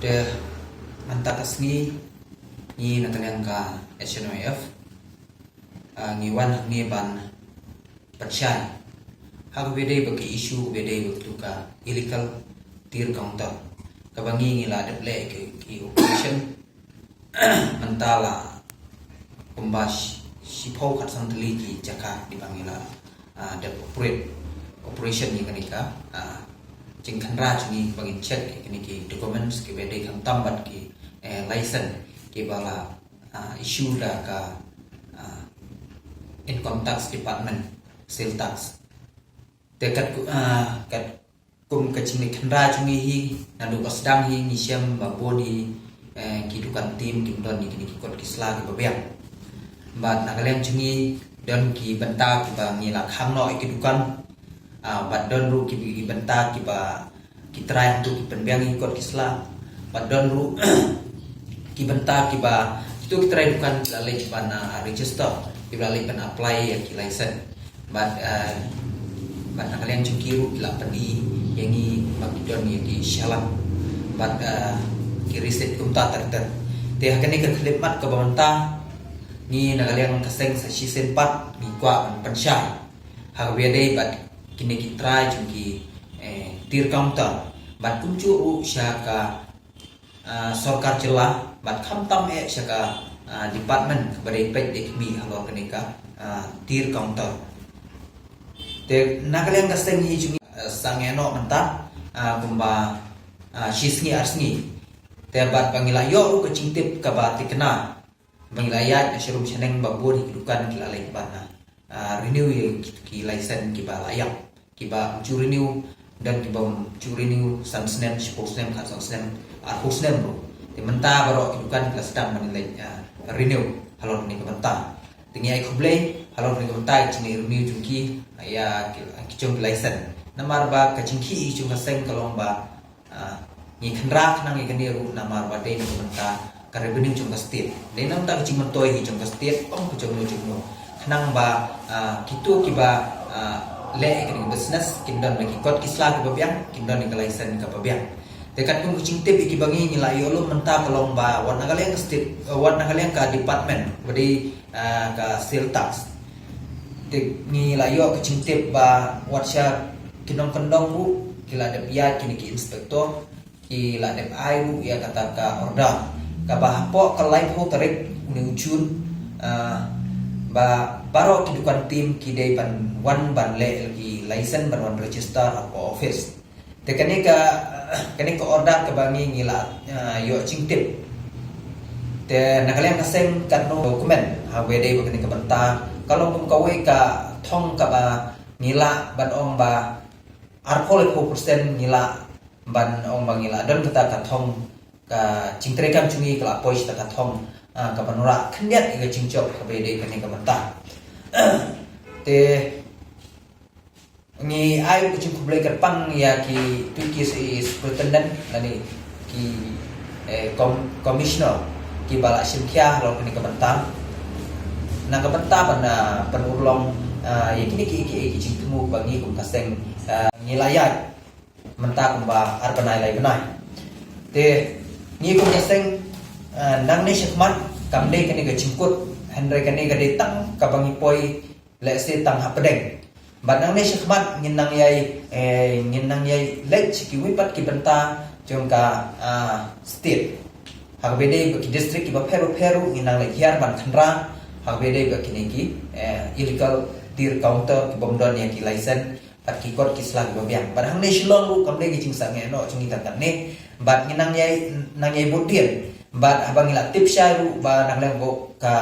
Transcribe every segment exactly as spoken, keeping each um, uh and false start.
Te mynta ka sngi ngi na ka liang ka H N Y F, ah, ngi wan hangne ban pynshai ha kaba dei bad ka issue kaba dei bad katu ka illegal tir counter, kaba ngi ngi la dep leh ki, ki operation mynta la kumba shi, shiphew khatsan tylli ki jaka kiba ngi la, ah, dep operate, operation ïa kane ka, ah, jingkhynra jong ngi ba ngin check ïa kine ki documents kiba dei khamtam bad ki, eh, license kiba la, ah, issue da ka, ah, Income Tax Department, Sales Tax. Te kat ku, ah, kat kum ka jingkhynra jong ngi hi, naduh ba sdang hi ngi shem ba bun hi, eh, ki dukan tim kim don ïa kine ki kot ki sla kiba biang. Bad na ka liang jong ngi don ki bynta kiba ngi la khang noh ïa ki dukan, ah, bad don ruh ki, ki bynta kiba ki trai hangtu ki pynbiang ïa ki kot ki sla, bad don ruh ki bynta kiba kitu ki trai dukan ki la leit ban, ah, register, ki la leit ban apply ïa ki license. Bad, ah, bad na ka liang jong ki ruh ki la pyni ïa ngi ba ki don ïa ki challan bad, ah, ki receipt kumta ter ter. Te ha kane ka khyllipmat kaba mynta ngi na ka liang ka seng sa shisien pat ngi kwah ban pynshai ha kaba dei bad kine ki trai jong ki, eh, tir counter bad kumjuh ruh sha ka, ah, sorkar jylla bad khamtam eh sha ka, ah, department kaba dei peit dei khmih halor kane ka, ah, tir counter. Te na ka liang ka seng hi jong ngi, ah, sangeh noh mynta, ah, kumba, ah, shi sngi ar sngi. Te bad ba ngi la ïoh ruh ka jingtip kaba thikna ba ngi la ïaid na sharum shaneng ba bun hi ki dukan ki la leit ban, ah, renew ïa ki, ki license kiba la ïap, kiba ym ju renew, don kiba ym ju renew san snem, shiphew snem, khatsan snem, arphew snem ruh. Te mynta baroh ki dukan ki la sdang ban leit, ah, renew halor kane ka bynta. Te ngi ai khublei halor kane ka bynta ïa ka jingrenew jong ki, ah, ïa ki, ah, ki jong ki license. Namar ba ka jingkhih jong ka seng ka long ba, ah, ngi khynra khnang ïa kane ruh namar ba dei na ka bynta ka revenue jong ka state. Dei na ka bynta ka jingmyntoi hi jong ka state, ym ka jong no jong no. Khnang ba, ah, kito kiba, ah, leh ïa kane ka business kin don da ki kot ki sla kiba biang, kin don ïa ka license kaba biang. Te katkum ka jingtip ïa kiba ngi ngi la ïoh lum mynta ka long ba wat na ka liang ka state, eh, wat na ka liang ka department ba dei, ah, ka sales tax. Te ngi la ïoh ka jingtip ba wat sha ki nongkyndong ruh ki la dep ïaid kine ki inspector, ki la dep ai ruh ïa kata ka order kaba hapoh ka laiphew tarik une u June, ah, ba baroh ki dukan tim ki dei ban wan ban leh ki license ban wan register hapoh office. Te kane ka, kane ka order kaba ngi ngi la, ah, ïoh jingtip. Te na ka liang ka seng katno document ha kaba dei bad kane ka bynta ka long kum kawei ka thong kaba ngi lah ban ong ba arphew laiphew percent ngi lah ban ong ba ngi la don kata ka thong, ka jingtreikam jong ngi ka la poi sha kata ka thong, ah, kaba ngi la khyndiat ïa ka jingjop kaba dei kane ka bynta. Te ngi ai ka jingkhublei kyrpang ïa ki, tu ki superintendent lane ki, eh, com-, commissioner kiba la shim khia halor kane ka bynta. Na ka bynta ban, ah, pynurlong, ah, ïa kine ki, ki, ki jingthmu ba ngi kum ka seng, ah, ngi la ïaid mynta kumba ar bnai lai bnai. Te ngi kum ka seng, ah, nangne shakhmat kam dei kane ka jingkut, hynrei kane ka dei tang kaba ngi poi lehse tang hapdeng. Bad nangne shakhmat ngin nang ïai, eh, ngin nang ïai leit sha kiwei pat ki bynta jong ka, ah, state. Ha kaba dei bad ki district kiba pher bapher ruh ngin nang leit hiar ban khynra ha kaba dei bad kine ki, eh, illegal tir counter kibym don ïa ki license bad ki kot ki sla kiba biang. Bad hangne Shillong ruh kam dei ka jingsangeh noh jong ngi katne. Bad ngin nang ïai, nang ïai bud dien. Bad haba ngi la tip shai ruh ba na ka liang ka,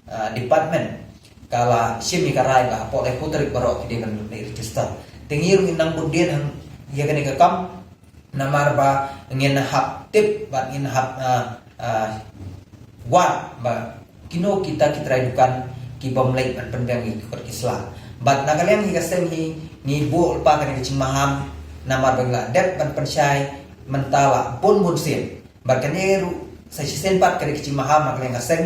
ah, department ka la shim ïa ka rai ba hapoh laiphew tarik baroh ki dei ban leit register. Te ngi ruh ngin nang bud dien hangne ïa kane ka kam. Namar ba ngin hap tip bad ngin hap, ah, ah, wad ba kino kita ki trai dukan kibym leit ban pynbiang ïa ki kot ki sla. Bad na ka liang hi ka seng hi ngi buh lypa kane ka jingmaham namar ba ngi la dep ban pynshai mynta la bun bun sien. Bad kane ruh sa shisien pat kane ka jingmaham na ka liang ka seng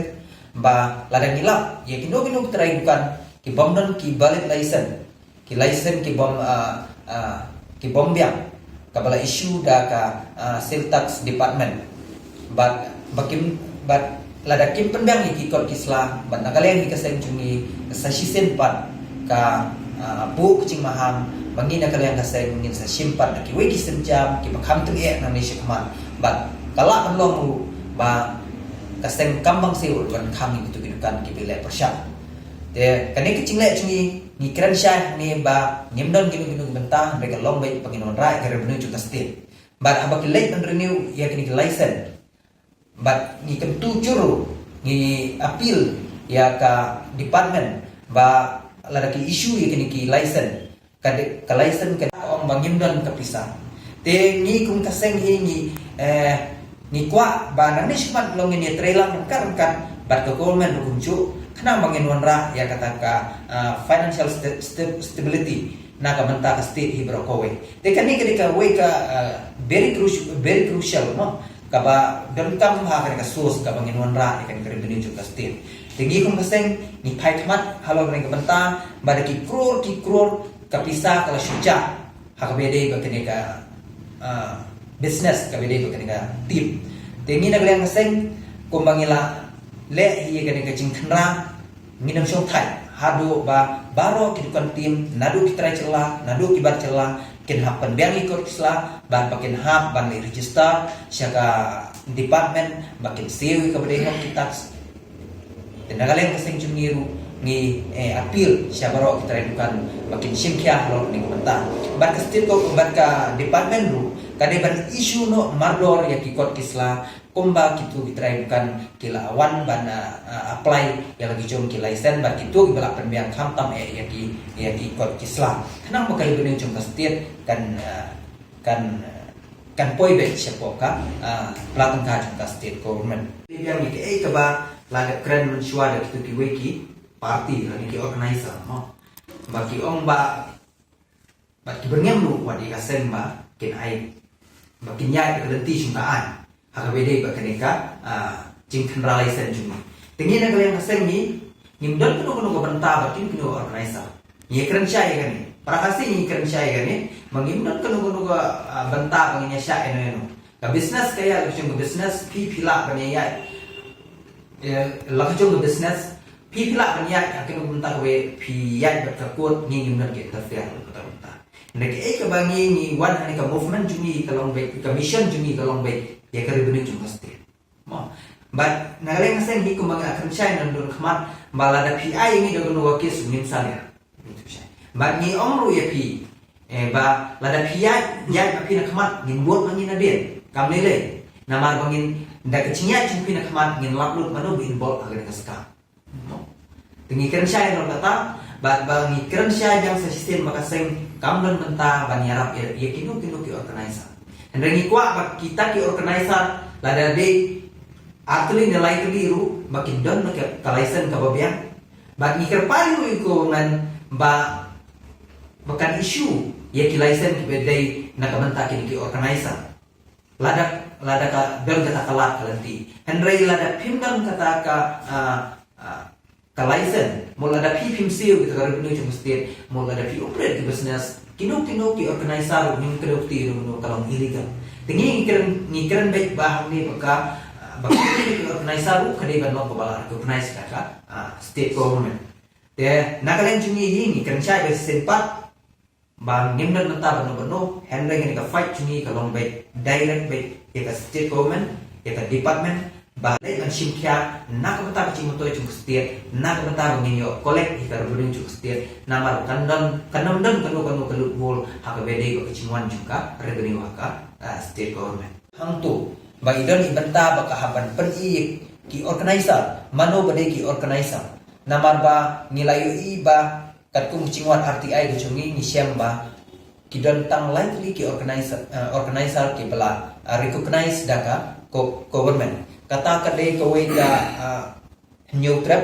ba lada ngi lap ïa kino kino ki trai dukan kibym don ki valid license, ki license kibym, ah, ah, kibym biang, kaba la issue da ka, ah, Sales Tax Department. Bad ba kim, bad lada kim pynbiang ïa ki kot ki sla, bad na ka liang hi ka seng jong ngi sa shisien pat ka, ah, buh ka jingmaham ba ngi na ka liang ka seng ngin sa shim pat da kiwei ki sienjam kiba kham tyngeh nangne shakhmat. Bad ka lah ban long ruh ba ka seng kam bang siew ban khang ïa kitu ki dukan kiba leh pyrshah. Te kane ka jingleh jong ngi, ngi kren shai hangne ba ngim don kino kino ki bynta, hynrei ka long beit ba ngin wanrah ïa ka revenue jong ka state. Bad haba ki leit ban renew ïa kine ki license, bad ngi kyntu jur ruh, ngi appeal ïa ka department ba lada ki issue ïa kine ki license, ka de-, ka license ka ong ba ngim don ka pisa. Te ngi kum ka seng hi ngi, eh, ngi kwah ba nangne shakhmat long ngin ïatreilang ryngkat ryngkat bad ka government ruh kumjuh, khnang ba ngin wanrah ïa kata ka, ah, financial sta-, sta-, stability na ka bynta ka state hi baroh kawei. Te kane ka dei kawei ka, ah, very crucial, very crucial, no? Kaba donkam ha kane ka source kaba ngin wanrah ïa kane ka revenue jong ka state. Te ngi kum ka seng ngi phai khmat halor kane ka bynta, ba da ki crore ki crore ka pisa ka la shu jah ha kaba ïadei bad kane ka, ah, business, kaba ïadei bad kane ka tip. Te ngi na ka liang ka seng kumba ngi la leh ïa kane ka jingkhynra, ngin ym shong thait haduh ba baroh ki dukan tip, naduh ki trai jylla, naduh ki bar jylla, kin hap pynbiang ïa ki kot ki sla, bad ba kin hap ban leit register sha ka department ba kin siew ïa kaba dei hok ki tax. Te na ka liang ka seng jong ngi ruh ngi, eh, appeal sha baroh ki trai dukan ba kin shim khia halor kane ka bynta. Bad ka state ko, bad ka department ruh ka dei ban issue noh mardor ïa ki kot ki sla, kumba kitu ki trai dukan ki la wan ban, ah, ah, apply ïa la ki jong ki license, bad kitu kiba la pynbiang khamtam eh ïa ki, ïa ki kot ki sla. Khnang ba ka revenue jong ka state kan, ah, kan, ah, kan poi beit shapoh ka, ah, pla tyngka jong ka state government. Te biang ïa kaei kaba la dep kren mynshuwa da kitu kiwei ki party lane ki organizer, mo. Ba ki ong ba bad ki byrngem ruh wat ïa ka seng ba kin ai, ba kin ïaid ka lynti jong ka aiñ ha kaba ïadei bad kane ka, ah, jingkhynra license jong ngi. Te ngi na ka liang ka seng ngi, ngim don kano kano ka bynta bad kino kino ka organizer. Ngi kren shai ïa kane. Para Khasi ngi kren shai ïa kane. Ba ngim don kano kano ka, ah, bynta ba ngin ïa shah ïano ïano. Ka business ka ïa la ka jong ka business, phi phi lah ban ïa ïaid. Eh, la ka jong ka business, phi phi lah ban ïaid ha kano ka bynta kawei, phi ïaid bad ka court, ngi ngim don ka interfere ha kata ka bynta. Hynrei kaei kaba ngi, ngi wan hangne ka movement jong ngi ka long beit, ka mission jong ngi ka long beit ïa ka revenue jong ka state. Mo. Bad na ka liang ka seng hi kumba nga kren shai naduh khmat, ba lada phi ai ïa ngi da kano ka case ngin salia. Bad ngi ong ruh ïa phi, eh, ba lada phi ïaid, ïaid ma phi na khmat, ngin bud ma ngi nadien. Kam lei lei. Namar ba ngin, da ka jingïaid jong phi na khmat ngin lap lut mano ba involve ha kane ka scam. Te ngi kren shai ruh kata, bad ba ngi kren shai biang sa shisien ba ka seng kam don bynta ban ïarap ïa, ïa kino kino ki organizer. Hynrei ngi kwah ba kita ki organizer lada dei artylli ne laitylli ruh ba kin don ka, ka license kaba biang. Bad ngi kyrpad ruh ïa ka government ba, ba kan issue ïa ki license kiba dei na ka bynta kine ki organizer. Lada, lada ka don kata ka lad ka lynti. Hynrei lada phim don kata ka, ah, ah, ka license, mo lada phi phim siew kata ka revenue jong ka state, mo lada phi operate ki business, kino kino ki organizer ruh ngim kdew kti ruh, kino ka long illegal. Te ngi, ngi kren, ngi kren beit ba hangne ba ka, ah, ba ki organizer ruh ka dei ban long kaba la recognize da ka, ah, state government. Te na ka liang jong ngi hi ngi kren shai ba shisien pat ba ngim don bynta bano bano, hynrei kane ka fight jong ngi ka long beit direct beit ïa ka state government, ïa ka department, ba leit ban shim khia na ka bynta ka jingmyntoi jong ka state, na ka bynta ba ngin ïoh collect ïa ka revenue jong ka state, namar kan don, kan ym don kano kano ka loophole ha kaba ïadei bad ka jingwan jong ka revenue ha ka, ah, state government. Hangto ba i don i bynta ba ka hap ban pyni ïa ki organizer mano ba dei ki organizer. Namar ba ngi la ïohi ba katkum ka jingwan R T I ka jong ngi ngi shem ba ki don tang lai tylli ki organizer, eh, organizer kiba la, eh, recognize da ka go-, government. Kata ka dei kawei ka, eh, Hynñiewtrep,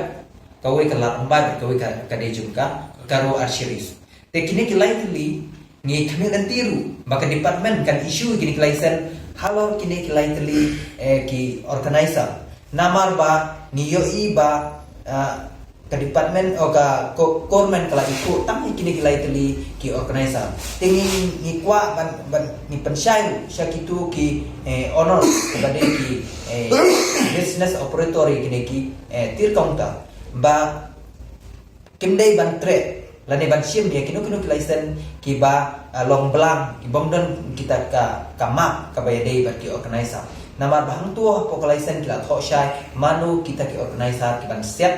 kawei ka Ladrymbai, kawei ka, ka dei jong ka Garo Archeries. Te kine ki lai tylli ngi khmih lynti ruh ba ka department kan issue kine ki license halor kine ki lai tylli, eh, ki organizer. Namar ba ngi ïohi ba, eh, ka department o ka ko- government ka la ïakut tang ïa kine ki lai tylli ki organizer. Te ngi ngi kwah ban ban ngi pynshai sha kito ki eh, honor kaba dei ki eh, business operator ïa kine ki eh, tir counter ba kim dei ban treh lane ban shim ïa kino kino ki license kiba ah, long blang ki bym don kita ka ka mark kaba ïadei bad ki organizer. Namar ba hangto hapoh ka license ki la thoh shai mano kita ki organizer ki ban set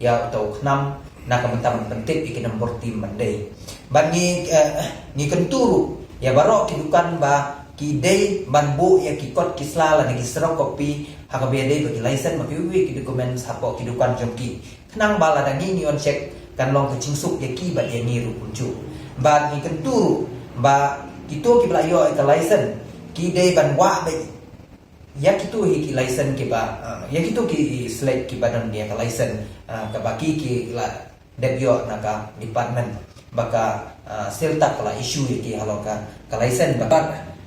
ïa uta u khnam na ka bynta ban pyntip ïa ki nombor tim ban dei. Bad ngi eh, ngi kyntu ruh ïa baroh ki dukan ba ki dei ban buh ïa ki kot ki sla lane ki xerox copy ha kaba ïadei bad ki license bad kiwei ki documents hapoh ki dukan jong ki. Khnang ba lada ngi ngi wan check kan long ka jingsuk ïa ki bad ïa ngi ruh kumjuh. Bad ngi kyntu ruh ba kito kiba la ïoh ïa ka license ki dei ban wah beit ïa kito hi ki license kiba ah, ïa kito ki slate kiba don ïa ka license ah, kaba ki ki la dep ïoh na ka department ba ka ah, sales tax ka la issue ïa ki halor ka ka license ba. Bad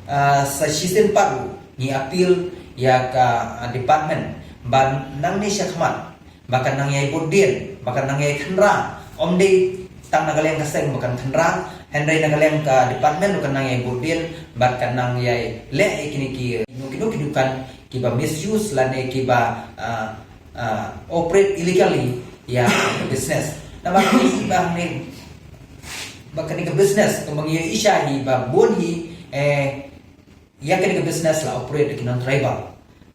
ah, sa shisien pat ruh ngi appeal ïa ka ah, department ba nangne shakhmat ba kan nang ïai bud dien ba kan nang ïai khynra, ym dei tang na ka liang ka seng ba kan khynra, hynrei na ka liang ka department ba kan nang ïai bud dien bad kan nang ïai leh ïa kine ki kino kino ki dukan kiba misuse lane kiba ah, ah, operate illegally ïa business. Namar kane ba hangne ba kane ka business kumba ngi ïohi shai hi ba bun hi eh ïa kane ka business la operate da ki non tribal.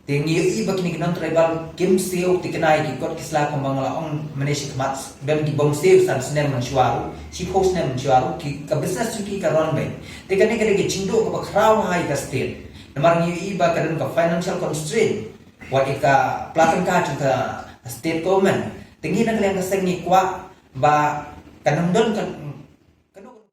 Te ngi ïohi ba kine ki non tribal kim siew thikna ïa ki kot ki sla kumba nga la ong mynne shakhmat, don ki bym siew san snem mynshuwa ruh, shiphew snem mynshuwa ruh ki ka business jong ki ka run beit. Te kane ka dei ka jingduh kaba khraw ha ïa ka state. Namar ngi ïohi ba ka don ka financial constraint wat ïa ka pla tyngka jong ka state government. Te ngi na ka liang ka seng ngi kwah ba kan ym don kan